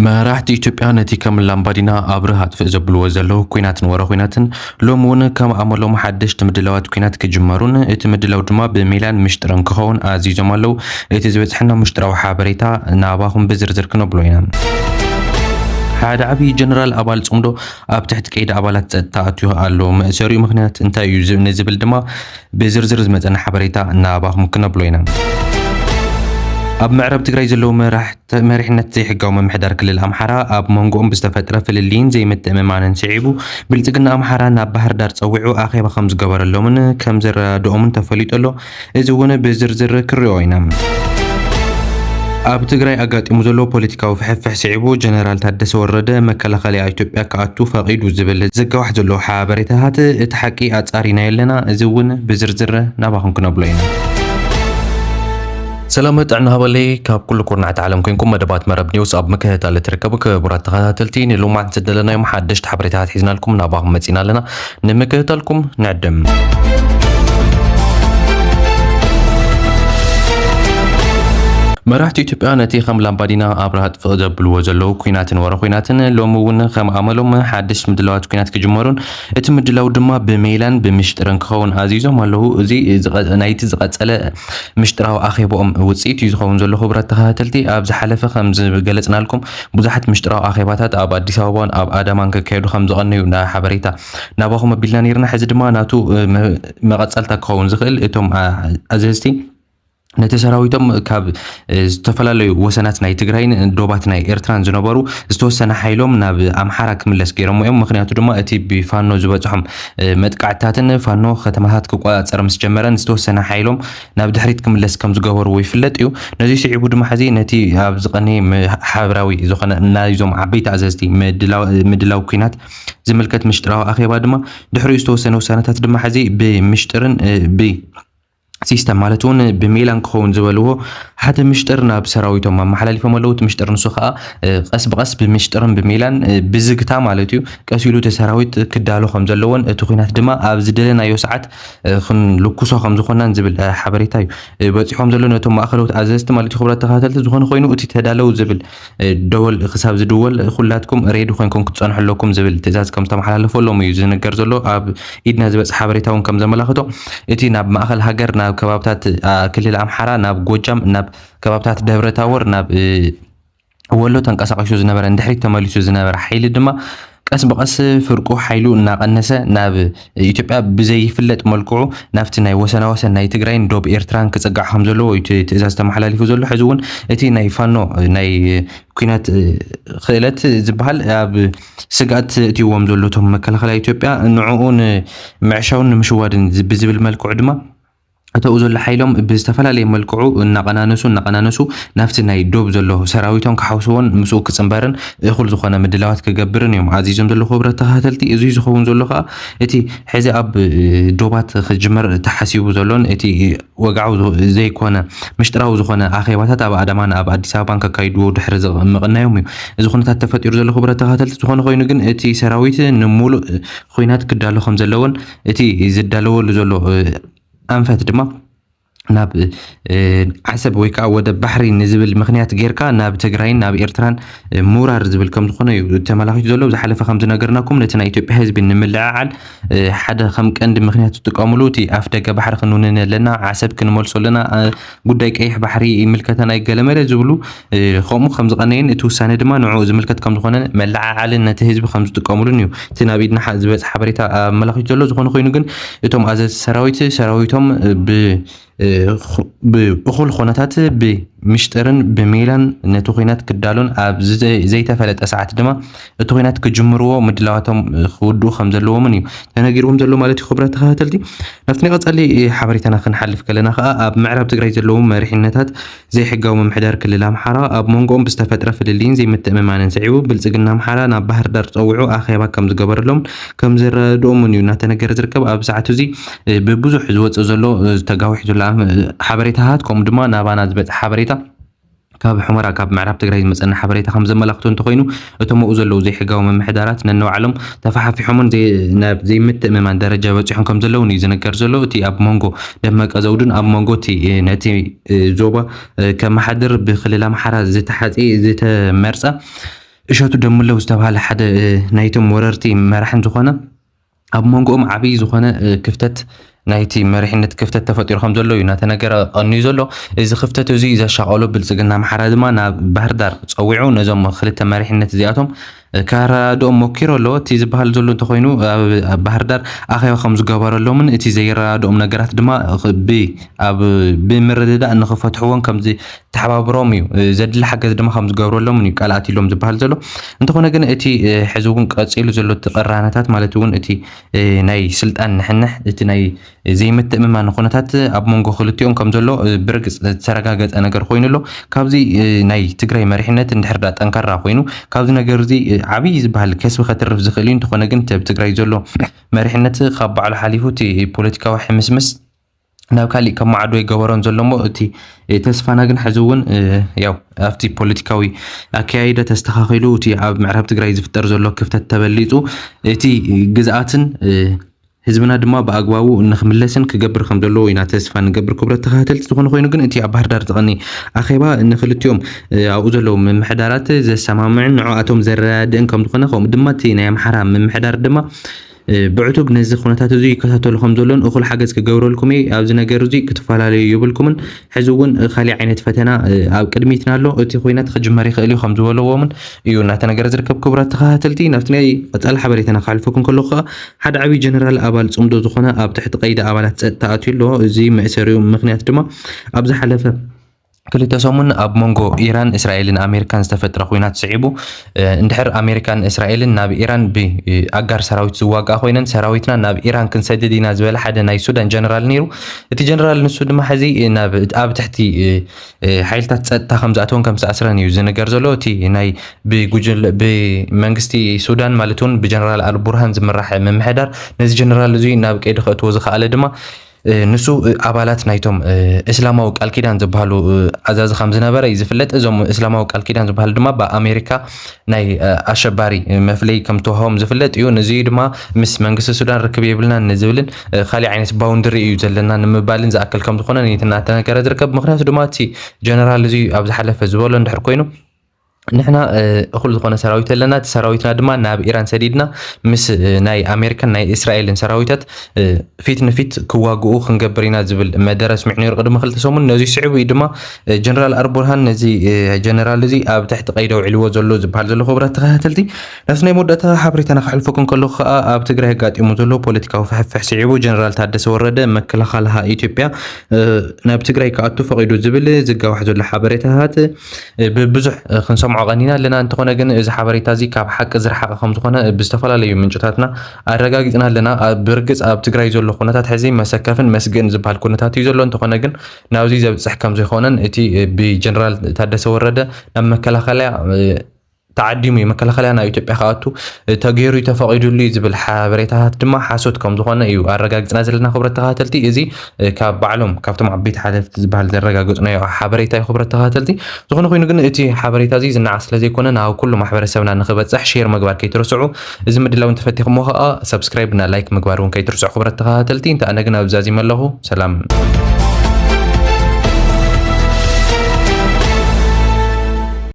መራሕቲ ኢትዮጵያ ነቲ ከም ላምባዲና ኣብርህ ኣጥፍእ ዘብልዎ ዘለዉ ኲናትን ወረ ኲናትን ሎሚ እውን ከም ኣመሎም ሓደሽቲ ምድላዋት ኲናት ክጅመሩን እቲ ምድላው ድማ ብሜላን ምሽጥርን ክኸውን ኣዚዞም ኣለዉ። እቲ ዝበጽሐና ምሽጥራዊ ሓበሬታ ናባኹም ብዝርዝር ክነብሎ ኢና። ሓደ ዓብዪ ጀነራል ኣባል ጽምዶ ኣብ ትሕቲ ቀይዲ ኣባላት ጸጥታ ኣትዩ ኣሎ። መእሰሪኡ ምኽንያት እንታይ እዩ ዝ- ንዝብል ድማ ብዝርዝር ዝመጸና ሓበሬታ ናባኹም ክነብሎ ኢና። ኣብ ምዕራብ ትግራይ ዘለዉ መራሕ- መሪሕነት ዘይሕጋዊ ምምሕዳር ክልል ኣምሓራ ኣብ መንጎኦም ብዝተፈጥረ ፍልልይን ዘይምትእምማንን ስዒቡ ብልጽግና ኣምሓራ ናብ ባህር ዳር ጸዊዑ ኣኼባ ከም ዝገበረሎምን ከም ዘረዳድኦምን ተፈሊጡ ኣሎ። እዚ እውን ብዝርዝር ክሪኦ ኢና። ኣብ ትግራይ ኣጋጢሙ ዘሎ ፖለቲካዊ ፍሕፍሕ ስዒቡ ጀነራል ታደሰ ወረደ መከላኸሊ ኢትዮጵያ ክኣቱ ፈቒዱ ዝብል ዝጋዋሕ ዘሎ ሓበሬታታት እቲ ሓቂ ኣጻሪና የለና። እዚ እውን ብዝርዝር ናባኹም ክነብሎ ኢና። ሰላም ጥዕና ሃበለይ ካብ ኩሉ ኩርናዕቲ ዓለም ኮንኩም መደባት መረብ ኒውስ ኣብ ምክትታል እትርከቡ ክቡራት ተኸታተልቲ ንሎማት ዝደለናዮም ሓደሽቲ ሓበሬታታት ሒዝናልኩም ናባኹም መጺና ኣለና። ንምክትታልኩም ንዕድም። መራሕቲ ኢትዮጵያ ነቲ ከም ላምባዲና ኣብርሃ ጥፍእ ዘብልዎ ዘለዉ ኲናትን ወረ ኲናትን ሎሚ እውን ከም ኣመሎም ሓድሽ ምድላዋት ኲናት ክጅመሩን እቲ ምድላው ድማ ብሜላን ብምሽጥርን ክኸውን ኣዚዞም ኣለዉ። እዚ ዝቐ- ናይቲ ዝቐጸለ ምሽጥራዊ ኣኼባኦም ውጽኢት እዩ ዝኸውን ዘሎ። ክቡራት ተኸታተልቲ፣ ኣብ ዝሓለፈ ከም ዝገለጽናልኩም ብዙሓት ምሽጥራዊ ኣኼባታት ኣብ ኣዲስ ኣበባን ኣብ ኣዳማን ክካየዱ ከም ዝቐነዩ ናብ ሓበሬታ ናባኹም ኣቢልና ነይርና። ሕዚ ድማ ናቱ እ፣ መ- መቐጸልታ ክኸውን ዝኽእል እቶም ኣ- ኣዘዝቲ ነቲ ሰራዊቶም ካብ እ፣ ዝተፈላለዩ ወሰናት ናይ ትግራይን ዶባት ናይ ኤርትራን ዝነበሩ ዝተወሰነ ሓይሎም ናብ ኣምሓራ ክምለስ ገይሮም እዮም። ምክንያቱ ድማ እቲ ብፋኖ ዝበፅሖም እ፣ መጥቃዕትታትን ፋኖ ከተማታት ክቆፃፀር ምስ ጀመረን ዝተወሰነ ሓይሎም ናብ ድሕሪት ክምለስ ከም ዝገበርዎ ይፍለጥ እዩ። ነዚ ስዒቡ ድማ ሕዚ ነቲ ኣብ ዝቐነየ ም- ሓበራዊ ዝኾነ ናይዞም ዓበይቲ ኣዘዝቲ ምድላው- ምድላው ኲናት ዝምልከት ምሽጥራዊ ኣኼባ ድማ ድሕሪኡ ዝተወሰነ ውሳነታት ድማ ሕዚ ብምሽጥርን እ፣ ብ ሲስተም ማለት እውን ብሜላን ክኸውን ዝበልዎ ሓደ ምሽጥር ናብ ሰራዊቶም ኣመሓላሊፎም ኣለዉ። እቲ ምሽጥር ንሱ ከዓ እ፣ ቀስ ብቐስ ብምሽጥርን ብሜላን እ፣ ብዝግታ ማለት እዩ ቀስ ኢሉ እቲ ሰራዊት ክዳሎ ከም ዘለዎን እቲ ኲናት ድማ ኣብ ዝደለናዮ ሰዓት እ፣ ክንልኩሶ ከም ዝኾናን ዝብል እ፣ ሓበሬታ እዩ እ፣ በፂሖም ዘሎ ነቶም ማእኸለዎት ኣዘዝቲ ማለት እዩ። ክቡራት ተኸታተልቲ፣ ዝኾነ ኮይኑ እቲ ተዳለው ዝብል እ፣ ደወል ክሳብ ዝድወል ኩላትኩም ሬዲ ኮይንኩም ክትፀንሑ ኣለኩም ዝብል ትእዛዝ ከም ዝተመሓላለፈሎም እዩ ዝንገር ዘሎ። ኣብ ኢድና ዝበፅሐ ሓበሬታ እውን ከም ዘመላኽቶ እቲ ናብ ማእኸል ሃገር ናብ ከባብታት ኣ፣ ክልል ኣምሓራ ናብ ጎጃም ናብ ከባብታት ደብረ ታቦር ናብ እ፣ ወሎ ተንቀሳቒሱ ዝነበረ ንድሕሪት ተመሊሱ ዝነበረ ሓይሊ ድማ ቀስ ብቐስ ፍርቁ ሓይሉ እናቐነሰ ናብ ኢትዮጵያ ብዘይፍለጥ መልክዑ ናብቲ ናይ ወሰናወሰን ናይ ትግራይን ዶብ ኤርትራን ክጽጋዕ ከም ዘለዎ እዩ እቲ ትእዛዝ ተመሓላሊፉ ዘሎ። ሕዚ እውን እቲ ናይ ፋኖ ናይ ኲናት ክእለት ዝበሃል ኣብ ስግኣት እትይዎም ዘሎ እቶም መከላኸሊ ኢትዮጵያ ንዕኡ ንምዕሻውን ንምሽዋድን ብዝብል መልክዑ ድማ እተኡ ዘሎ ሓይሎም ብዝተፈላለየ መልክዑ እናቐናነሱ እናቐናነሱ ናብቲ ናይ ዶብ ዘሎ ሰራዊቶም ክሓውስዎን ምስኡ ክፅምበርን እኹል ዝኾነ ምድላዋት ክገብርን እዮም ኣዚዞም ዘለኹ። ክብረት ተኸታተልቲ፣ እዚ ዝኸውን ዘሎ ከዓ እቲ ሕዚ ኣብ እ፣ ዶባት ክጅመር ተሓሲቡ ዘሎን እቲ ወግዓዊ ዝኮ- ዘይኮነ ምሽጥራዊ ዝኾነ ኣኼባታት ኣብ ኣዳማን ኣብ ኣዲስ ኣበባን ከካይድዎ ድሕሪ ዝቕ- ምቕናዮም እዩ። እዚ ኩነታት ተፈጢሩ ዘሎ ክብረት ተኸታተልቲ፣ ዝኾነ ኮይኑ ግን እቲ ሰራዊት ንሙሉእ እ፣ ኹናት ክዳሎ ከም ዘለዎን እቲ ዝዳለወሉ ዘሎ እ፣ ኣንፈት ድማ ናብ እ፣ ዓሰብ ወይ ከዓ ወደብ ባሕሪ ንዝብል ምኽንያት ጌርካ ናብ ትግራይን ናብ ኤርትራን እ፣ ምውራር ዝብል ከም ዝኾነ እዩ ተመላኺቱ ዘሎ። ዝሓለፈ ከም ዝነገርናኩም ነቲ ናይ ኢትዮጵያ ህዝቢ ንምልዕዓል እ፣ ሓደ ከም ቀንዲ ምኽንያት ዝጥቀምሉ እቲ ኣፍ ደገ ባሕሪ ክንውንን ኣለና፣ ዓሰብ ክንመልሶ ኣለና፣ እ፣ ጉዳይ ቀይሕ ባሕሪ ይምልከተና እዩ ገለመለ ዝብሉ እ፣ ከምኡ ከም ዝቐነየን እቲ ውሳነ ድማ ንዕኡ ዝምልከት ከም ዝኾነ መለዓዓልን ነቲ ህዝቢ ከም ዝጥቀምሉን እዩ እቲ ናብ ኢድና ሓ- ዝበፅእ ሓበሬታ ኣመላኺቱ ዘሎ። ዝኾነ ኮይኑ ግን እቶም ኣዘዝቲ ሰራዊት ሰራዊቶም እ፣ ብ እ፣ ኹ- ብእኹል ኾነታት ብምሽጥርን ብሜላን ነቲ ኹናት ክዳሎን ኣብ ዝዘ- ዘይተፈለጠ ሰዓት ድማ እቲ ኹናት ክጅምርዎ ምድላዋቶም እ፣ ክውድኡ ከም ዘለዎምን እዩ ተነጊርዎም ዘሎ ማለት እዩ። ክብራት ተኸታተልቲ፣ ናብቲ ናይ ቀጻሊ እ፣ ሓበሬታና ክንሓልፍ ከለና ከዓ ኣብ ምዕራብ ትግራይ ዘለዉ መሪሕነታት ዘይሕጋዊ ምምሕዳር ክልል ኣምሓራ ኣብ መንጎኦም ብዝተፈጥረ ፍልልይን ዘይምትእምማንን ስዒቡ ብልጽግና ኣምሓራ ናብ ባህር ዳር ጸዊዑ ኣኼባ ከም ዝገበረሎም ከም ዝረድኦም እውን እዩ እናተነገረ ዝርከብ። ኣብ ሰዓት እዚ እ፣ ብብዙሕ ዝወፅእ ዘሎ እ፣ ዝተጋውሕ ዘሎ ኣም- እ፣ ሓበሬታታት ከምኡ ድማ ናባና ዝበፅእ ሓበሬታ ካብ ሑመራ ካብ ምዕራብ ትግራይ ዝመፀና ሓበሬታ ከም ዘመላኽቶ እንተኮይኑ እቶም ኣብኡ ዘለዉ ዘይሕጋዊ ምምሕዳራት ነንባዕሎም ተፋሓፊሖምን ዘይ- ናብ ዘይምትእምማን ደረጃ በፂሖም ከም ዘለውን እዩ ዝነገር ዘሎ። እቲ ኣብ መንጎ ደመቀ ዘውዱን ኣብ መንጎ እቲ እ፣ ነቲ እ፣ ዞባ እ፣ ከመሓድር ብክልል ኣምሓራ ዝተሓፂ ዝተመርፀ እሸቱ ደምለው ዝተባሃለ ሓደ ናይቶም ወረርቲ መራሕን ዝኾነ ኣብ መንጎኦም ዓብዪ ዝኾነ ክፍተት ናይቲ መሪሕነት ክፍተት ተፈጢሩ ከም ዘሎ እዩ እናተነገረ ቀንዩ ዘሎ። እዚ ክፍተት እዚ ዘሻቐሎ ብልፅግና ኣምሓራ ድማ ናብ ባህር ዳር ፀዊዑ ነዞም ክልተ መሪሕነት እዚኣቶም ከረዳድኦም ሞኪሩ ኣሎ። እቲ ዝበሃል ዘሎ እንተኾይኑ ኣብ ባህር ዳር ኣኼባ ከም ዝገበረሎምን እቲ ዘይረዳድኦም ነገራት ድማ ብ ኣብ ብምርድዳእ ንኽፈትሕዎን ከም ዝተሓባብሮም እዩ። ዘድሊ ሓገዝ ድማ ከም ዝገብረሎምን እዩ ቃል ኣትሎም ዝበሃል ዘሎ። እንተኾነ ግን እቲ ሕዚ እውን ቀፂሉ ዘሎ እቲ ቅራነታት ማለት እውን እቲ ናይ ስልጣን ንሕንሕ እቲ ናይ ዘይምትእምማን ኩነታት ኣብ መንጎ ክልቲኦም ከም ዘሎ ብርግፅ ዝተረጋገፀ ነገር ኮይኑ ኣሎ። ካብዚ ናይ ትግራይ መሪሕነት እንድሕር ዳ ጠንካራ ኮይኑ ካብዚ ነገር እዚ ዓብዪ ዝበሃል ከስቢ ከትርፍ ዝኽእል እዩ። እንተኾነ ግን እቲ ኣብ ትግራይ ዘሎ መሪሕነት ካብ ባዕሉ ሓሊፉ እቲ ፖለቲካዊ ሕምስምስ ናብ ካሊእ ከም ማዕዶ ይገበሮን ዘሎ እሞ እቲ ተስፋና ግን ሕዚ እውን ያው ኣብቲ ፖለቲካዊ ኣካያይዳ ተስተኻኺሉ እቲ ኣብ ምዕራብ ትግራይ ዝፍጠር ዘሎ ክፍተት ተበሊፁ እቲ ግዝኣትን ህዝብና ድማ ብኣግባቡ ንክምለስን ክገብር ከም ዘለዎ ኢና ተስፋ ንገብር። ክቡራት ተኸታተልቲ፣ ዝኾነ ኮይኑ ግን እቲ ኣብ ባህር ዳር ዝቐኒ ኣኼባ ንክልቲኦም ኣብኡ ዘለዉ ምምሕዳራት ዘሰማምዕን ንዕኣቶም ዘረዳድእን ከም ዝኾነ ከምኡ ድማ እቲ ናይ ኣምሓራ ምምሕዳር ድማ ብዕቱብ ነዚ ኩነታት እዚ ይከታተሉ ከም ዘሎን እኹል ሓገዝ ክገብረልኩም እየ። ኣብዚ ነገር እዚ ክትፈላለዩ የብልኩምን። ሕዚ እውን ካሊእ ዓይነት ፈተና ኣብ ቅድሚትና ኣሎ። እቲ ኩናት ክጅመር ይኽእል እዩ ከም ዝበለዎምን እዩ እናተነገረ ዝርከብ። ክቡራት ተኸታተልቲ፣ ናብቲ ናይ ቀጻሊ ሓበሬታና ክሓልፈኩም ከለኹ ከኣ ሓደ ዓብዪ ጀነራል ኣባል ጽምዶ ዝኾነ ኣብ ትሕቲ ቀይዲ ኣባላት ጸጥታ ኣትዩ ኣሎ። እዚ መእሰሪኡ ምኽንያት ድማ ኣብ ዝሓለፈ ክልተ ሰሙን ኣብ መንጎ ኢራን፣ እስራኤልን ኣሜሪካን ዝተፈጥረ ኲናት ስዒቡ፣ እንድሕር ኣሜሪካን እስራኤልን ናብ ኢራን ብኣጋር ሰራዊት ዝዋግኣ ኮይነን፣ ሰራዊትና ናብ ኢራን ክንሰድድ ኢና ዝበለ ሓደ ናይ ሱዳን ጀነራል ነይሩ። እቲ ጀነራል ንሱ ድማ ሕዚ ናብ፣ ኣብ ትሕቲ ሓይልታት ጸጥታ ከም ዝኣተወን ከም ዝተኣስረን እዩ ዝንገር ዘሎ። እቲ ናይ ብጉጅለ፣ ብመንግስቲ ሱዳን ማለት እውን ብጀነራል ኣልቡርሃን ዝምራሕ ምምሕዳር ነዚ ጀነራል እዚ ናብ ቀይዲ ከእትዎ ዝኸኣለ ድማ ንሱ ኣባላት ናይቶም እስላማዊ ቃል ኪዳን ዝበሃሉ ኣዛዚ ከም ዝነበረ እዩ ዝፍለጥ። እዞም እስላማዊ ቃል ኪዳን ዝበሃሉ ድማ ብኣሜሪካ ናይ ኣሸባሪ መፍለይ ከም ተዋህቦም ዝፍለጥ እዩ። ነዚ ድማ ምስ መንግስቲ ሱዳን ርክብ የብልናን ንዝብልን ካሊእ ዓይነት ባውንድሪ እዩ ዘለና ንምባልን ዝኣክል ከም ዝኾነ እዩ እናተነገረ ዝርከብ። ምኽንያቱ ድማ እቲ ጀነራል እዚ ኣብ ዝሓለፈ ዝበሎ እንድሕር ኮይኑ ንሕና እኹል ዝኾነ ሰራዊት ኣለና፣ እቲ ሰራዊትና ድማ ናብ ኢራን ሰዲድና ምስ ናይ ኣሜሪካን ናይ እስራኤልን ሰራዊታት ፊት ንፊት ክዋግኡ ክንገብር ኢና ዝብል መደረ ኣስሚዑ ነይሩ ቅድሚ ክልተ ሰሙን። ነዚ ስዒቡ እዩ ድማ ጀነራል ኣልቡርሃን ነዚ ጀነራል እዚ ኣብ ትሕቲ ቀይዲ ኣውዒልዎ ዘሎ ዝበሃል ዘሎ። ክቡራት ተኸታተልቲ፣ ነቲ ናይ መወዳእታ ሓበሬታና ከሕልፈኩም ከለኹ ከኣ ኣብ ትግራይ ኣጋጢሙ ዘሎ ፖለቲካዊ ፍሕፍሕ ስዒቡ ጀነራል ታደሰ ወረደ መከላኸሊ ኢትዮጵያ ናብ ትግራይ ክኣቱ ፈቒዱ ዝብል ዝጋዋሕ ዘሎ ሓበሬታታት ብብዙሕ ክንሰምዖ ቀኒና ኣለና። እንተኾነ ግን እዚ ሓበሬታ እዚ ካብ ሓቂ ዝረሓቐ ከም ዝኾነ ብዝተፈላለዩ ምንጭታትና ኣረጋጊጽና ኣለና። ብርግጽ ኣብ ትግራይ ዘሎ ኩነታት ሕዚ መሰከፍን መስግእን ዝበሃል ኩነታት እዩ ዘሎ። እንተኾነ ግን ናብዚ ዘብጽሕ ከም ዘይኮነን እቲ ብጀነራል ታደሰ ወረደ ናብ መከላኸልያ ተዓዲሙ እዩ፣ መከላኸልያ ናብ ኢትዮጵያ ክኣቱ ተገይሩ እዩ፣ ተፈቒዱሉ እዩ ዝብል ሓበሬታታት ድማ ሓሶት ከም ዝኾነ እዩ ኣረጋጊጽና ዘለና። ክቡራት ተኸታተልቲ፣ እዚ ካብ ባዕሎም ካብቶም ዓበይቲ ሓለፍቲ ዝበሃል ዘረጋገጽናዮ ሓበሬታ እዩ። ክቡራት ተኸታተልቲ፣ ዝኾነ ኮይኑ ግን እቲ ሓበሬታ እዚ ዝነዓቕ ስለ ዘይኮነ ናብ ኩሉ ማሕበረሰብና ንኽበጽሕ ሼር ምግባር ከይትርስዑ። እዚ ምድላው እንተፈቲኹሞ ኸኣ ሰብስክራይብ እና ላይክ ምግባር እውን ከይትርስዑ። ክቡራት ተኸታተልቲ፣ እንተ ኣነ ግን ኣብዚ ዛዚመ ኣለኹ። ሰላም።